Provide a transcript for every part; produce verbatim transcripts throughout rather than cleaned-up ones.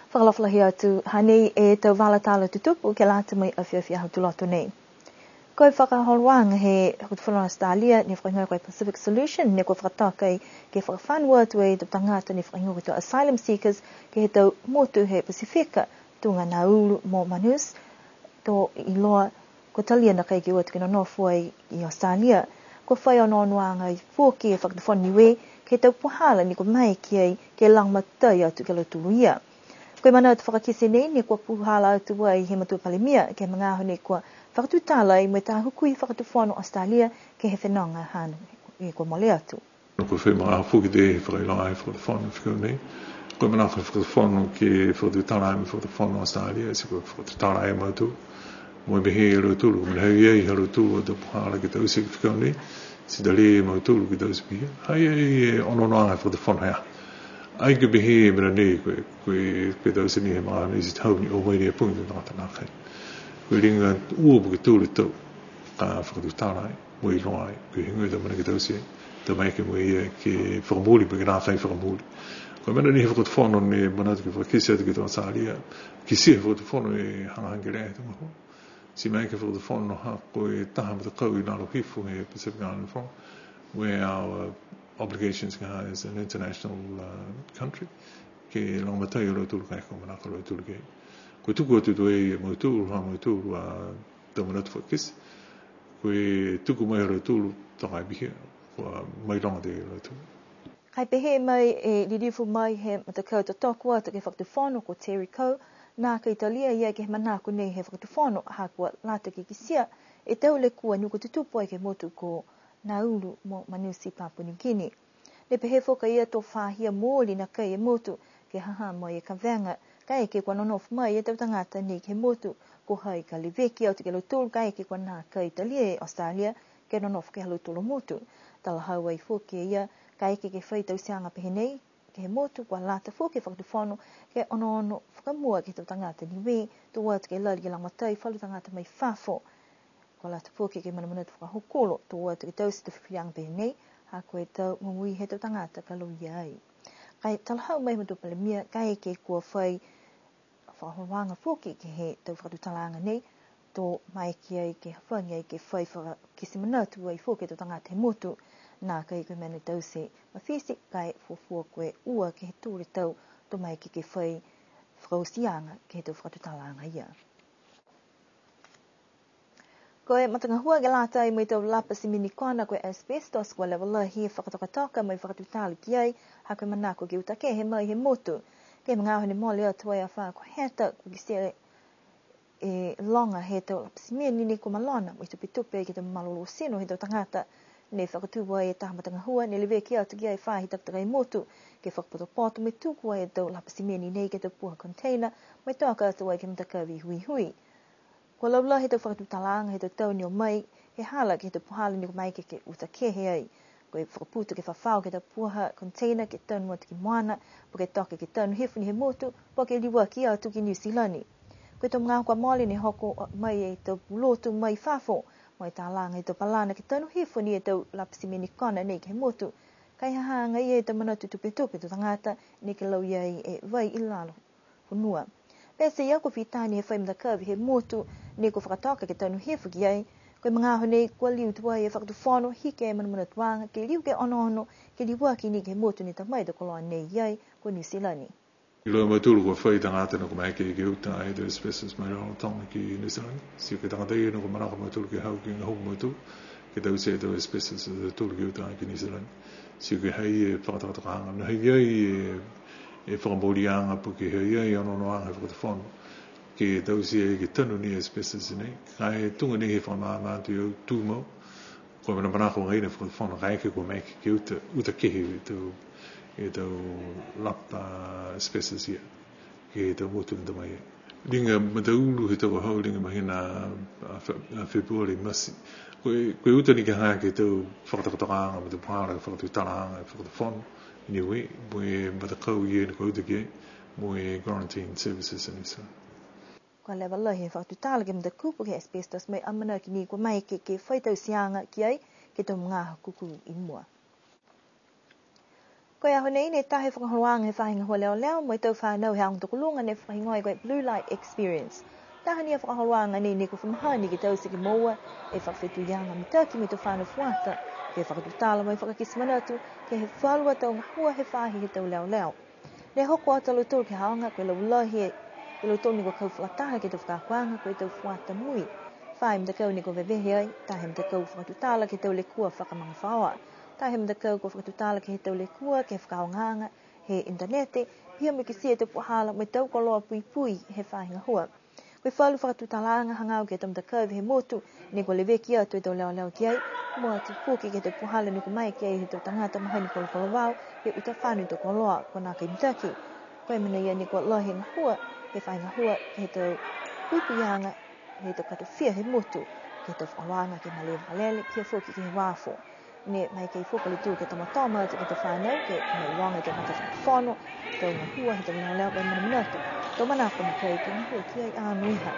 Fakaalofa lahi atu, hanei e tau vala tala tutupu ke lata mo e afiafi Aho Tuloto nei. Ko e fakaholoaga he Fakatufono Australia ne fakahigoa ko e Pacific Solution, ne kua fakatoka ai ke fakafano atu e tau tagata ne fakahigoa ko e tau asylum seekers ke he tau motu he Pasifika, tuga Nauru mo Manus, to iloa kua talia nakai ke o atu ke nonofo ai i Australia. Kua fai onoonoaga foki e Fakatufono Niue ke he tau puhala ne kua maeke ai ke lagomatai atu ki a lautolu ia. Ko e manatu fakakite nei ne kua puhala atu ai he Matua Palemia ke he magaaho ne kua fakatutala ai mo e Taha Hukui Fakatufono Australia ke he fenoga hano e kua mole atu. Kua fai magaaho foki e fakailoa he Fakatufono he fekau nei. Ko e manako he Fakatufono ke fakatutala ai mo e Fakatufono Australia, ti kua fakatutala ai a mautolu. Mo e pehē a lautolu, ko e mena ha i ai ha lautolu a tau puhala ke taute ke he fekau nei, ti talia e mautolu ke taute pihia. Ha i ai e onoonoaga he Fakatufono he aho. Ai ke pehē e mena nei, ko e, ko e, ke taute ni he magaaho nei ti hau ni o mai ni e poini tagata nākai. Ko e liga ua po ke tolu e tau, ka fakatutala ai. Mo e iloa ai, ko e heigoa e tau mena ke taute, tau maeke mo ia ke fakamooli, po ke nākai fakamooli. Ko e mena ni he Fakatufono ne manatu ke fakakite atu ke he tau Australia, kitia he Fakatufono e hagahaga kelea he tau gahua. Ti maeke he Fakatufono ha ko e taha matakau i lalo hifo he Pacific Island Forum, where our obligations ka as an international, uh, country, ke lagomatai a lautolu ka e kua manako a lautolu ke. Kua tuku atu tuai e mautolu, ha mautolu a tau manatu fakakite. Kua tuku mai ha lautolu, toka e pihia, kua mailoga atu a lautolu. Ka e pehē mai e lilifu mai he matakau totoko atu ke he Fakatufono ko Terry Coe, nākai talia e ia ke he manako nei he Fakatufono, ha kua lata ke kitia e tau lekua ne kua tutupu ai ke he motu ko Nauru mo Manus i Papua New Guinea. Ne pehē foki a ia to fahia mooli nakai e motu ke hahamo e kavega, kaeke kua nonofo mai e tau tagata nei ke he motu, ko hai ka leveki atu ki a lautolu kaeke kua nākai talia e Australia ke nonofo ke he ha lautolu a motu. Talahau ai foki e ia, kaeke ke fai tauteaga pehē nei ke he motu, kua lata foki e Fakatufono ke onoono fakamua ke he tau tagata Niue, to o atu ke lali ke lagomatai falu tagata mai fafo. Kua lata foki ke manamanatu fakahokulo, to o atu ke taute e tau fifiliaga pehē nei, ha ko e tau momoui he tau tagata ka lauia ai. Ka e talahau mai e Matua Palemia, kaeke kua fai fakaholoaga foki ke he tau fakatutalaaga nei, to maeke ai ke hafagi ai ke fai fakakite manatu ai foki e tau tagata he motu, nākai ko e mena taute mafiti, ka e fuafua ko e ua ke he tolu e tau, to maeke ke fai fakaotiaga ke he tau fakatutalaaga ia. Ko e matagahua ke lata mo e tau lapa simeni kona ko e asbestos, kua leva lahi e fakatokatoka mo e fakatutala ki ai, ha ko e manako ke uta kehe mai he motu. Ke he magaaho ne mole atu ai e afā ko Heta, kua kitia e loga he tau lapa simeni ne kua malona, mo e tupetupe ke he tau malolō tino he tau tagata. Ne fakatū ai e taha matagahua, ne leveki atu ki ai e faahi takatakai motu, ke fakapotopoto mo e tuku ai e tau lapa simeni nei ke he tau puha container, mo e toka atu ai ke he matakavi huihui. Kua laulahi e tau fakatutalaaga he tau tau ne o mai, he hala ke he tau puhala ne kua maeke ke uta kehe ai. Ko e fakaputu ke fafao ke he tau puha container ke tanu atu ki moana, po ke toka ke tanu hifo ni he motu, po ke liuaki atu ki Niu Silani. Ko e tau magaaho kua mole ne hoko mai e tau pulotu mai fafo, mo e talaga he tau palana ke tanu hifo ni e tau lapa simeni kona nei ke he motu. Ka e ha ha agaia e tau manatu tupetupe he tau tagata, neke lauia ai e vai i lalo fonua. Pete ia kua fita ni he fai matakavi he motu, ne kua fakatoka ke tanu hifo ki ai, ko e magaaho nei kua liu tuai e Fakatufono, hiki e manamanatuaga, ke liu ke onoono, ke liuaki ni ke he motu ne ta mai e tau koloa nei ai, ko Niu Silani. Iloa e mautolu kua fai tagata ne kua maeke ke uta e tau asbestos mai Rarotonga ki Niu Silani. Ti ko e tagata ia ne kua manako a mautolu ke hau ke gahua mo mautolu, ke taute e tau asbestos ha tautolu ke uta ki Niu Silani. Ti ko e ha i ai e fakatokatokaaga, ne ha i ai e, e fakamooliaga po ke ha i ai e onoonoaga he Fakatufono, ke taute ai ke tanu ni e asbestos nei. Ka e tuga nei he fakamaama atu e au tumau, ko e mena manako agaia e Fakatufono kaeke kua maeke ke uta, uta kehe e tau, e tau lapa asbestos ia ke he tau motu ne ta mai ai. Liga mataulu he tau ka hau, liga mahina a, a Fe-, a Fepuari, Mati. Ko e, ko e uta ni ke hagaao ke he tau fakatokatokaaga mo e tau puhala, fakatutalaaga he Fakatufono Niue, mo e matakau ia ne kua uta ki ai, mo e quarantine services a Niu Silani. Kua leva lahi e fakatutala ke he matakupu ke he asbestos, mo e amanaki ni kua maeke ke, ke fai tauteaga ki ai ke he tau magaaho kūkū i mua. Ko e aho nei ne taha e fakaholoaga he faahi gahua leoleo mo e tau fanau he aoga tokoluga ne fakahigoa ko e Blue Light Experience. Taha ni a fakaholoaga nei ne kua fa mahani ke taute ke moua e fakafetuiaga mitaki mo e tau fanau fuata, ke fakatutala mo e fakakite manatu ke he falu a tau gahua he faahi he tau leoleo. Ne hoko atu a lautolu ke he aoga ko e laulahi e lautolu ne kua kau fakataha ke he tau fakaakoaga ko e tau fuata mui. Fā e matakau ne kua vevehe ai, taha e matakau fakatutala ke he tau lekua fakamagafaoa. Taha e matakau kua fakatutala ke he tau lekua ke he fakaaogaaga he initanete, pihia mo e kitia e tau puhala mo e tau koloa puipui he faahi gahua. Ko e falu fakatutalaaga hagaao ke he tau matakavi he motu, ne kua leveki atu e tau leoleo ki ai, mua atu foki ke he tau puhala ne kua maeke ai he tau tagata mahani kolokolovao, ke uta fano e tau koloa, kua nākai mitaki. Ko e mena ia ne kua lahi e gahua, he faahi gahua, he tau puipuiaga, he tau katofia he motu, ke he tau fakaholoaga ke he malē vakalele, pihia foki ke he uafo. Ne maeke foki a lautolu ke tomatoma atu ke he tau fanau, ke mailoga e tau matafakatufono, tau gahua he tau leoleo, mo e manamanatu, tau manako nākai ke gahua ki ai anoiha.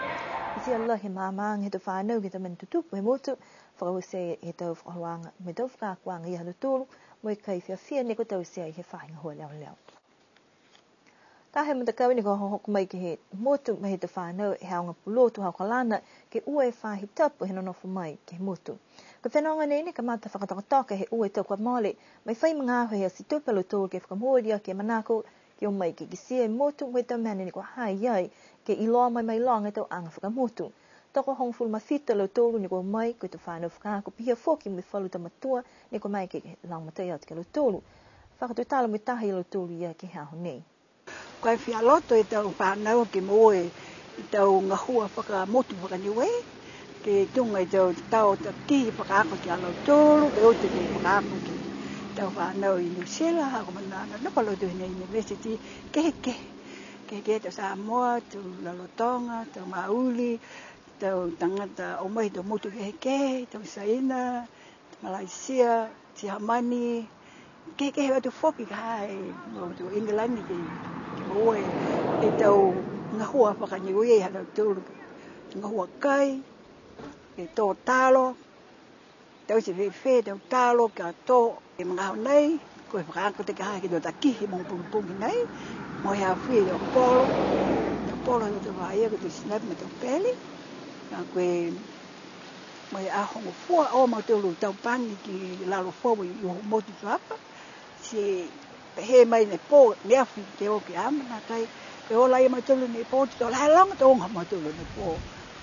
Kitia lahi e maamaaga he tau fanau ke he tau mena tutupu he motu, fakaoti he tau fakaholoaga, mo e tau fakaakoaga ia ha lautolu, mo e kai fiafia ne kua taute ai he faahi gahua leoleo. Taha e matakau ne kua hohoko mai ke he motu mai he tau fanau he aoga pulotu ha Okalana, ke ua e faahi tapu he nonofo mai ke he motu. Ko e fenoga nei ne kamata fakatokatoka he ua e tau kua mole, mo e fai magaaho he Aso Tupe a lautolu ke fakamooli aki e manako, ke o mai ke kitia e motu mo e tau mena ne kua ha i ai, ke iloa mo e mailoga e tau aga fakamotu. Tokohogofulu ma fitu a lautolu ne kua o mai, ko e tau fanau fakaako pihia foki mo e falu tau matua, ne kua maeke ke lagomatai atu ki a lautolu. Fakatutala mo e taha ia lautolu ia ke he aho nei. Ko e fia loto e tau fanau ke moua e tau gahua fakamotu faka-Niue, ke tuga e tau tau taki fakaako ki a lautolu, ke uta ke fakaako ke he tau fanau i New Zealand, ha ko e mena nā, nā, nā, pa lautolu nei university, kehekehe. Kehekehe tau Samoa, tau Lalotoga, tau Mauli, tau tagata o mai he tau motu kehekehe, tau Saina, Malaysia, Siamani, kehekehe atu foki ka ha i, mo tau England ke, ke moua e, e tau gahua faka-Niue ha lautolu, gahua kai, e tō talo, taute fēfē tau talo ka tō, e magaaho nei, ko e fakaako tau ka ha ke he tau taki he mogo pogipogi nei, mo e afi e tau polo, tau polo he tau vaia, ko e tau sinapi mo e tau pele, ka ko e Mo e aho Gofua o mautolu taupagi ki lalo foou i Uhomotu Tuapa. Ti pehē mai ne pō, ne afi ke o ke ama, nākai, ke ola ia mautolu ne pō, ti to lahi loga tau oga mautolu ne pō.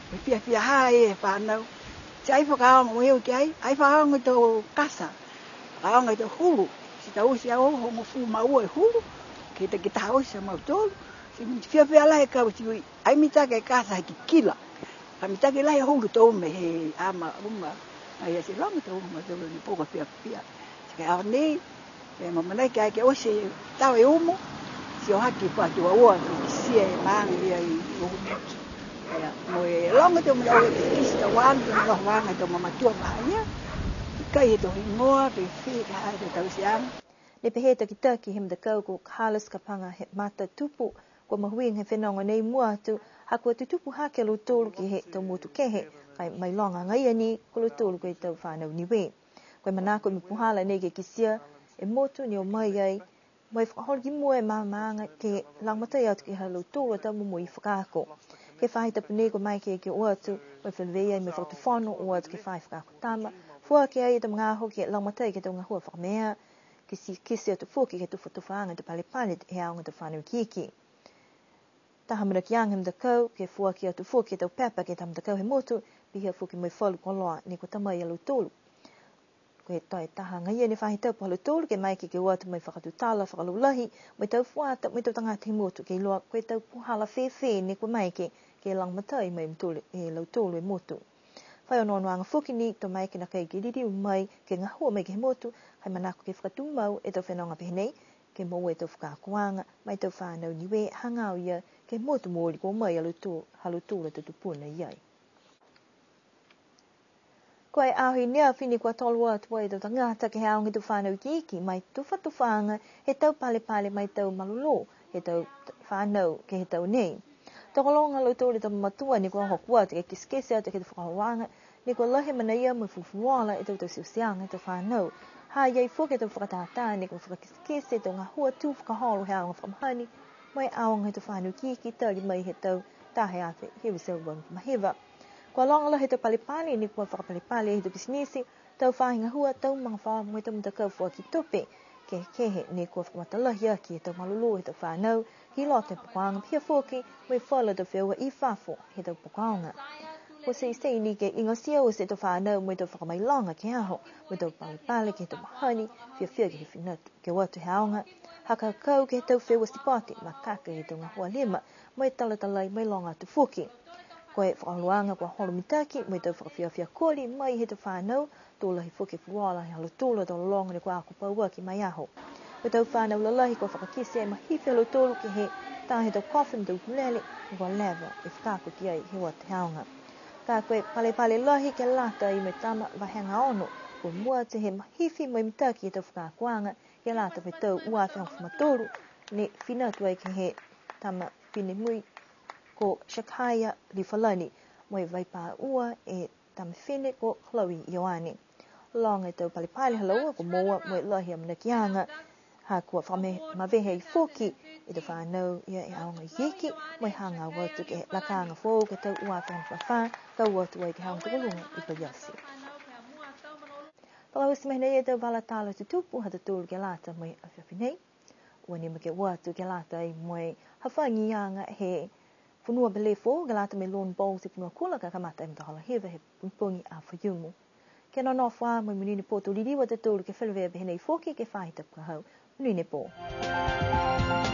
Mo e fiafia ha e fānau. Ti ai fakaaoga mo e o ki ai, ai fakaaoga tau kasa. Fakaaoga tau hulu. Ti taute a Uhomotu ma ua e hulu. Ke ta, ke taute a mautolu. Ti fiafia lahi e kau ti ui. Ai mitaki e kasa he kikila. Ka mitaki lahi e hulu to ume he ama uma. Ai a ti loga to ume to ume poka fiafia. Ti ke aho nei, e mamanai ke ai ke oti tau e umu. Ti o haki fatu a ua, ke kitia e maaga ia i Uhomotu. Ia, mo e loga to ume o e kisi tau ana, to ume loga ana to mamatua ma ia. Kai he to higoa, ke fē, ke ha he to tauteaga. Ne pehē e takitaki he matakau ko Carlos Kapaga he Matatupu, kua mahuiga he fenoga nei mua atu, ha kua tutupu hake a lautolu ke he tau motu kehe, ka e mailoga agaia ni ko lautolu ko e tau fānau Niue. Ko e manako mo e puhala nei ke kitia e motu ne o mai ai, mo e fakaholo ki mua e maamaaga ke lagomatai atu ke he ha lautolu a tau momoui fakaako. Ke he faahi tapu nei kua maeke ke o atu, mo e feleveia mo e fakatufono, o atu ke he faahi fakaako tama, foaki ai e tau magaaho ke lagomatai ke he tau gahua fakamea, ke ti, ke ti atu foki ke he tufatufaaga he tau palepale he aoga he tau fānau ikiiki. Taha manakoaga he matakau, ke foaki atu foki e tau pepa ke he tau matakau he motu, pihia foki mo e falu koloa ne kua ta mai a lautolu. Ko e toe taha agaia ne faahi tapu ha lautolu, ke maeke ke o atu mo e fakatutala fakalaulahi, mo e tau fuata, mo e tau tagata he motu, ke iloa ko e tau puhala fēfē ne kua maeke ke lagomatai mai mutolu e lautolu e motu. Fai onoonoaga foki ni, to maeke nākai ke liliu mai, ke gahua mai ke he motu, ka e manako ke fakatumau e tau fenoga pehē nei, ke moua e tau fakaakoaga, ma e tau fānau Niue hagaao ia, ke he motu mooli kua o mai a lautolu, ha lautolu a tau tupuna i ai. Ko e aho i neafi ni kua tolo atu ai e tau tagata ke he aoga he tau fānau ikiiki, ma e tufatufaaga he tau palepale ma e tau malolō he tau fānau ke he tau nei. Tokologa a lautolu e tau mamatua ne kua hoko atu ke kitekite atu ke he tau fakaholoaga, ne kua lahi e manaia mo e fulufuluola e tau tauteuteaga he tau fānau. Ha i ai foki e tau fakatātā ne kua fakakitekite e tau gahua tū fakaholo he aoga fakamahani, mo e aoga he tau fānau ikiiki tali mai he tau taha e afe hiva e teau valu ma hiva. Kua loga lahi e tau palepale ne kua fakapalepale he tau pisinisi, tau faahi gahua, tau magafaoa mo e tau matakau foaki tupe kehekehe ne kua fakamatalahi aki e tau malolō he tau fānau, ki loto he poko aoga pihia foki mo e falu tau feua i fafo he tau poko aoga. Kua teitei ni ke igatia oti e tau fānau mo e tau fakamailoga ke he aho, mo e tau palepale ke he tau mahani, fiafia ke he fina atu, ke o atu he aoga, hakakau ke he tau feua sipote, makaka ke he tau gahua lima, mo e talatalai mo e loga atu foki. Ko e fakaholoaga kua holo mitaki mo e tau fakafiafia koli mai he tau fānau, to lahi foki e fulufuluola ha lautolu a tau lologo ne kua ako pauaki ma e aho. Ko e tau fānau lalahi kua fakakite e mahifi ha lautolu ke he taha he tau kofe mo e tau ukulele, ne kua leva e fakaako ki ai he o atu he aoga. Ka ko e palepale lahi ke lata mo e tama vahega ono, kua mua atu he mahifi mo e mitaki e tau fakaakoaga, ke lata mo e tau ua afe hogofulu ma tolu, ne fina atu ai ke he tama finemui ko Shakaya Lifalani, mo e vaipā ua e tama fifine ko Chloe Ioane. Loga e tau palepale ha laua kua moua mo e lahi e amanakiaga, ha kua fakamavehe ai foki e tau fānau ia e aoga ikiiki, mo e hagaao atu ke he lakaaga foou ke he tau ua afe hogofulu ma fā, ka o atu ai ke he aoga tokoluga i Paliati. Fakaoti mai nei e tau vala tala tutupu ha tautolu ke lata mo e afiafi nei. Ua nimo ke o atu ke lata mo e hafagiaga he fonua pele foou ke lata mo e lawn bowls he fonua kula ka kamata e matahola hiva he pogipogi a Faiumu. Ke nonofo ā mo e monuina e pō to liliu a tautolu ke feleveia pehē nei foki ke he faahi tapu ka hau. Monuina e pō.